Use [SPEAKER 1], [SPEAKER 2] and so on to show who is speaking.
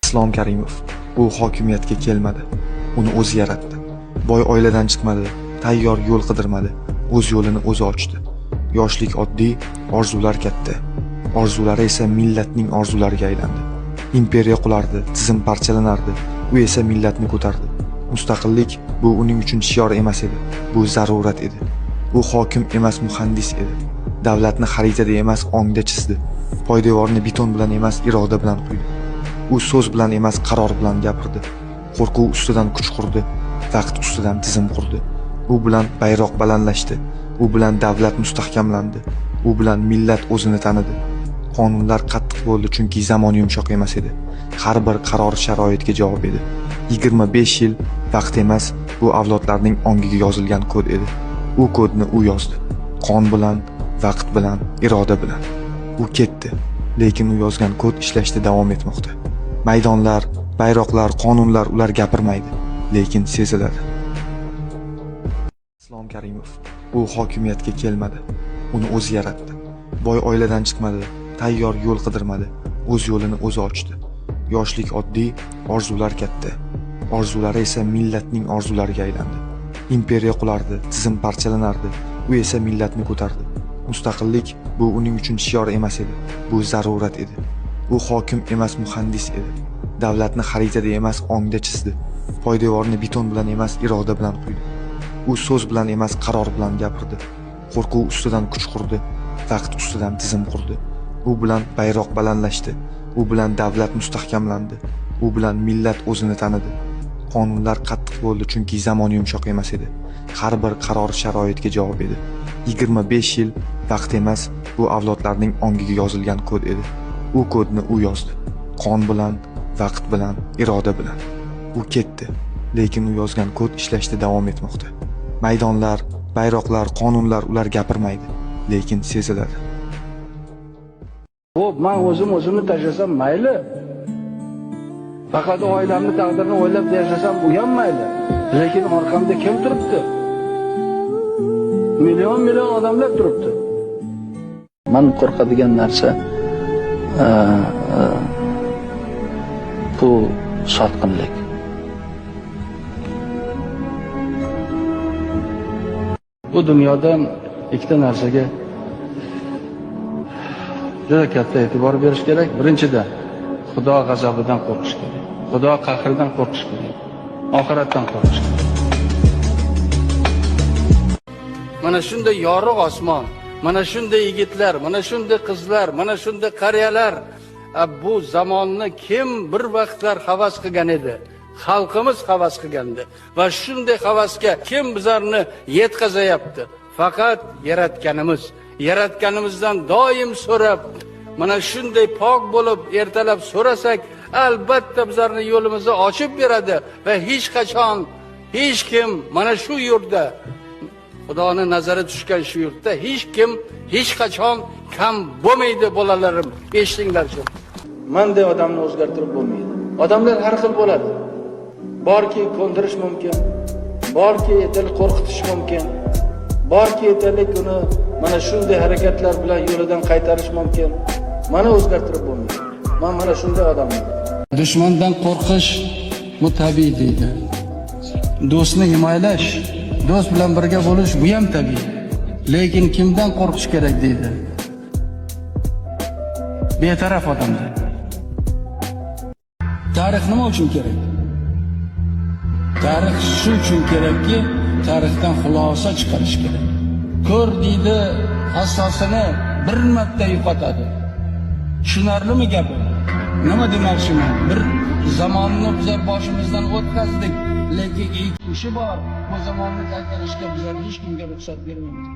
[SPEAKER 1] Islom Karimov. U hokimiyatga kelmadi. Uni o'zi yaratdi. Boy oiladan chiqmadi, tayyor yo'l qidirmadi. O'z yo'lini o'zi ochdi. Yoshlik oddiy, orzular katta. Orzulari esa millatning orzulariga aylandi. Imperiya qulardi, tizim parchalanardi. U esa millatni ko'tardi. Mustaqillik bu uning uchun shior emas edi, bu zarurat edi. U hokim emas, muhandis edi. Davlatni xaritada emas, ongda chizdi. Poydevorni beton bilan emas, iroda bilan quydi. U so'z bilan emas, qaror bilan gapirdi. Qo'rquv ustidan kuch qurdi, vaqt ustidan tizim qurdi. U bilan bayroq balandlashdi, u bilan davlat mustahkamlandi, u bilan millat o'zini tanidi. Qonunlar qattiq bo'ldi, chunki zamon yumshoq emas edi. Har bir qaror sharoitga javob edi. 25 yil vaqt emas, bu avlodlarning ongiga yozilgan kod edi. U kodni u yozdi. Qon bilan, vaqt bilan, iroda bilan. U ketdi, lekin u yozgan kod ishlashda davom etmoqda. Maydonlar, bayroqlar, qonunlar ular gapirmaydi, lekin seziladi. Islom Karimov. U hokimiyatga kelmadi. Uni o'zi yaratdi. Boy oiladan chiqmadi, tayyor yo'l qidirmadi. O'z yo'lini o'zi ochdi. Yoshlik oddiy, orzular katta. Orzulari esa millatning orzulariga aylandi. Imperiya qulardi, tizim parchalanardi. U esa millatni ko'tardi. Mustaqillik bu uning uchun shior emas edi, bu zarurat edi. U hokim emas, muhandis edi. Davlatni xaritada emas, ongda chizdi. Poydevorni beton bilan emas, iroda bilan quydi. U so'z bilan emas, qaror bilan gapirdi. Qo'rquv ustidan kuch qurdi, vaqt ustidan tizim qurdi. U bilan bayroq balandlashdi, u bilan davlat mustahkamlandi, u bilan millat o'zini tanidi. Qonunlar qattiq bo'ldi, chunki zamon yumshoq emas edi. Har bir qaror sharoitga javob edi. 25 yil vaqt emas, bu avlodlarning ongiga yozilgan kod edi. U kodni u yozdi. Qon bilan, vaqt bilan, iroda bilan. U ketdi, lekin u yozgan kod ishlashda davom etmoqda. Maydonlar, bayroqlar, qonunlar ular gapirmaydi, lekin seziladi.
[SPEAKER 2] Xo'p, men o'zim o'zimni tashlasam mayli. Faqat oilamni taqdirini o'ylab yashasam u ham mayli. Lekin orqamda kim turibdi? Million million odamlar turibdi.
[SPEAKER 3] Men qo'rqadigan narsa bu sotqinlik.
[SPEAKER 2] Bu dunyoda ikkita narsaga juda katta e'tibor berish kerak. Birinchidan, Xudo g'azabidan qo'rqish kerak. Xudo qahridan qo'rqish kerak. Oxiratdan qo'rqish kerak. Mana shunday yorug' osmon, mana shunday yigitlar, mana shunday qizlar, mana shunday qariyalar, bu zamonni kim bir vaqtlar havas qilgan edi? Xalqimiz havas qilgandi va shunday havasga kim bizlarni yetkazayapti? Faqat yaratganimiz. Yaratganimizdan doim so'rab, mana shunday pok bo'lib ertalab so'rasak, albatta bizlarni yo'limizni ochib beradi va hech qachon hech kim mana shu yurtda, Xudoni nazari tushgan shu yurtda hech kim hech qachon kam bo'lmaydi, bolalarim, eshitinglar shu.
[SPEAKER 3] Manday odamni o'zgartirib bo'lmaydi. Odamlar har xil bo'ladi. Borki ko'ndirish mumkin, borki aytaylik qo'rqitish mumkin, borki aytaylik uni mana shunday harakatlar bilan yo'lidan qaytarish mumkin. Mana o'zgartirib bo'lmaydi. Men mana shunday odamman.
[SPEAKER 2] Dushmandan qo'rqish bu tabiiy deydi. Do'stni himoyalash, do'st bilan birga bo'lish bu ham tabiiy. Lekin kimdan qo'rqish kerak deydi? Betaraf odamdan. Tarix nima uchun kerak? Tarix shu uchun kerakki, tarixdan xulosa chiqarish kerak. Ko'r deydi, asosini bir marta yo'qotadi. Tushunarlimi gapim? Nima demoqchiman? Bir zamonni bizlar boshimizdan o'tkazdik, lekin ishi bor. Bu zamonni qaytarishga bizlar hech kimga ruxsat bermaymiz.